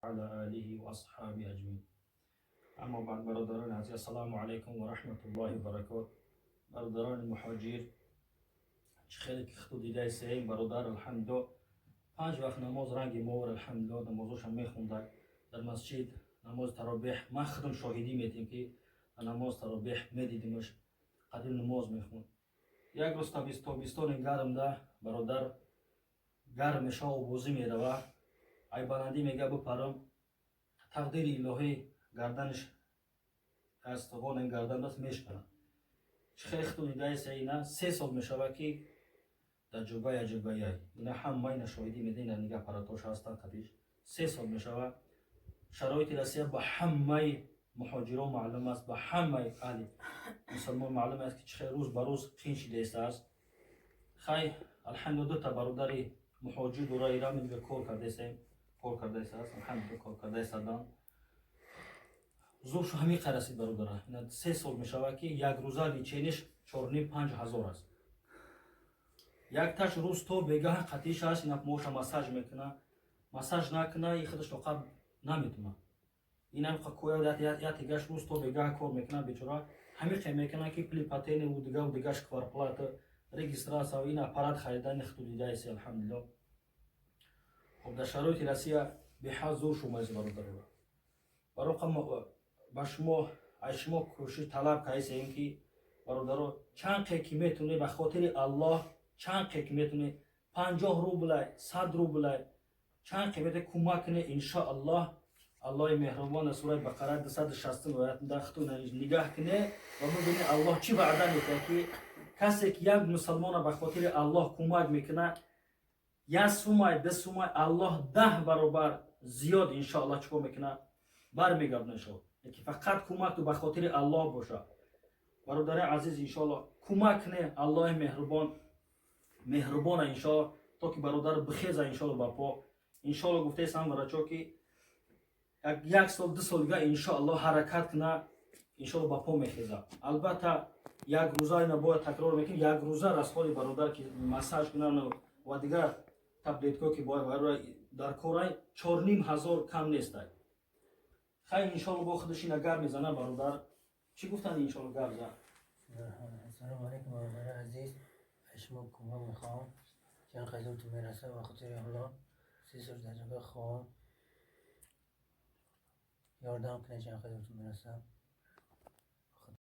وعلى آله وأصحابه أجمعين. أما بعد، бародарони азиз, ассалому алайкум ва раҳматуллоҳи ва баракот. Бародарони муҳоҷир, чӣ хеле ки худо дидаисеем, бародар, алҳамдулилло, панҷ вақт намоз ранги мовар, алҳамдулилло, намозоша мехондаг дар масҷид, намози таробеҳ. Ман худам шоҳидӣ метем, ки намоз таробеҳ медидимаш, қадим намоз мехонд. Як рӯз тобистони гармда, бародар, гарм мешава, обозӣ мерава, ай баландӣ мега бипарам. Тақдири илоҳӣ, гарданиш астғонен гардан даст мешканад. Чӣ хеле худо дидаисе, ина 3 сол мешава, ки дар ҷугай аҷугаяй. Ина ҳама ина шоҳидӣ медиҳ, ина нигаҳ аппаратош ҳастанд қадиш. 3 сол мешава. Шароити Россия ба ҳамаи муҳоҷирон маълум аст, ба ҳамаи аҳли мусалмон маълум аст, ки чӣ хел рӯз ба рӯз қин шидаистааст. Хай, алҳамдулилла, дута бародари муҳоҷир дора, ира мега кор кардаистаем, кор кардаистааст, алҳамдулилла, кор кардаистадан. Зуршу ҳамиқа расид, бародара. Ина 3 сол мешава, ки як рӯза лечение ш 4,5-5 ҳазор аст. Якташ рӯз то бегаҳ қатиш аст, ина моша массаж мекуна, массаж накуна, и худаш тоқат наметуна. Инам ятигаш рӯз то бегаҳ кор мекуна, бечора, ҳамиқа мекуна, ки пули патенту дигаву дигаш, кварплата, регистрация, ин аппарат харидани худо дидаиси, алҳамдулилло. Хоб, дар шароити Россия беҳад зур шумаист, бародарора. Бароқа ба шумо, аз шумо кӯшиш талаб кардисем, ки, бародаро, чанд қе ки метуне, ба хотири Аллоҳ, чанд қе ки метуне, 50 рублай, 100 рублай, чанд қе метуне, кӯмак куне. Иншоаллоҳ, Аллоҳи меҳрубон дар сураи Бақара, 260 оятында худо нигаҳ куне ва бибине, Аллоҳ чӣ ваъда метиҳад, ки касе ки як мусалмона ба хотири Аллоҳ кӯмак мекунад, як сумай, ду сумай, Аллоҳ 10 баробар зиёд, иншоаллоҳ, чӣ кор мекунад? Бармегардона, иншоаллоҳ. Ки фақат кӯмакту ба хотири Аллоҳ боша. Бародари азиз, иншоаллоҳ, кӯмак куне. Аллоҳи меҳрубон меҳрубона, иншоаллоҳ, то ки бародар бихеза, иншоаллоҳ, ба по. Иншоаллоҳ, гуфтаистам врачо, ки як сол, 2 сол дига, иншоаллоҳ, ҳаракат куна, иншоаллоҳ, ба по мехеза. Албатта, як рӯза, ина бояд такрор мекунем, як рӯза расходи бародар, ки массаж кунан ва дигар таблетко, ки бояд дар корай, 4,5 ҳазор кам нестай. Хай, иншоалло, бо худаш ина гап мезана. Бародар, чӣ гуфтанд? Иншоалло, гап зан. Ассалому алайкум, бародари азиз, аз шумо кӯмак мехоҳам, чанд қадимтон мерасад, ба хотири Аллоҳ. 3 сол дар ҷога хоҳам, ёрдам кунед, чанд қадимтон мерасад.